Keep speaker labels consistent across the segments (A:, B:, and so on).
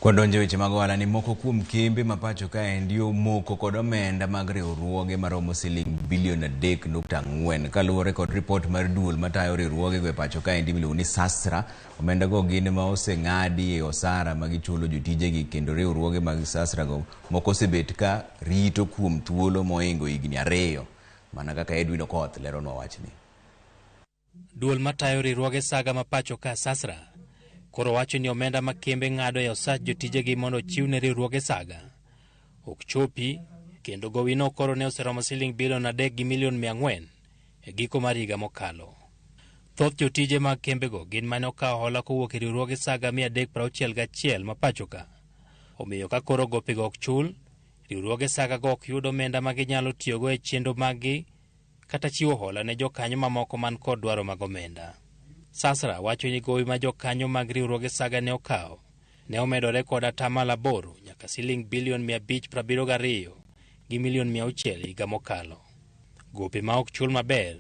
A: Kwadonjo e weche mag ohala ni moko kuom kembe ma pacho kaendi omoko kod omenda mag riwruoge maromo siling bilion 3.4 kaluwore kod ripot mar duol matayo riwruogego e pacho kaendi miluongo ni SASRA. Omenda go gin ma oseng'adi e osara ma gichulo jotijegi kendo riwruoge mag SASRA go moko osebet ka rito kuom thuolo mohingo higni 2 mana kaka Edwin Okoth leronwa wachni.
B: Duol matayo riwruoge saga ma pacho ka SASRA koro wacho ni omenda ma kembe ng'ado e osach jotijegi mondo ochiw ne riwruoge saga ok chopi kendo gowino koro ne oseromo siling bilion 3 gi milion 400 e giko mar higa mokalo. Thoth jotije mag kembego gin mane okawo hola kowuok e riwruoge saga 361 ma pacho ka. Omiyo ka koro gopego ok chul, riwruoge saga go ok yud omenda ma ginyalo tiyogo e chenro maggi kata chiwo hola ne jokanyo mamoko man kod dwaro mag omenda. SASRA wacho ni gowi ma jokanyo mag riwruoge saga ne okawo ne omedore kod 8% nyaka siling bilion 572 gi milion 600 higa mokalo. Gope ma ok chul maber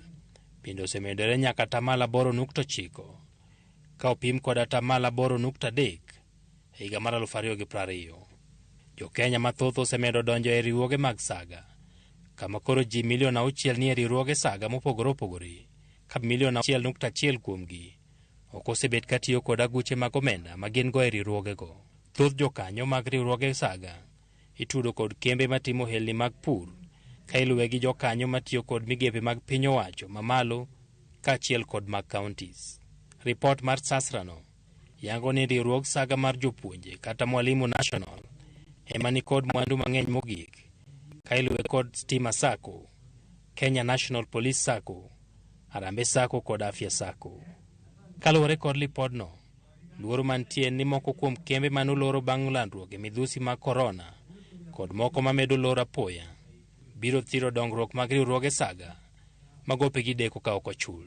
B: bende osemedore nyaka 8.9% ka opim kod 8.3% e higa mar 2020. Jo-Kenya mathoth osemedo donjo e riwruoge mag saga, kama koro ji milion 6 nie riwruoge saga mopogore opogore, ka milion 1.1 kuomgi ok osebet ka tiyo kod aguche mag omenda ma gin go e riwruogego. Thoth jokanyo mag riwruoge saga itudo kod kembe matimo ohelni mag pur, ka iluwe gi jokanyo matiyo kod migepe mag piny owacho mamalo kaachiel kod mag counties. Ripot mar SASRA no yango ni riwruog saga mar jopuonje kata Mwalimu National ema ni kod mwandu mang'eny mogik, ka iluwe kod Stima Sacco, Kenya National Police Sacco, Harambee Sacco kod Afya Sacco. Kaluwore kod lipodno, luoro mantie ni moko kuom kembe manoloro bang' landruok e midhusi mag korona kod moko mamedo loro apoya biro thiro dongruok mag riwruoge saga ma gopegi deko ka ok ochul.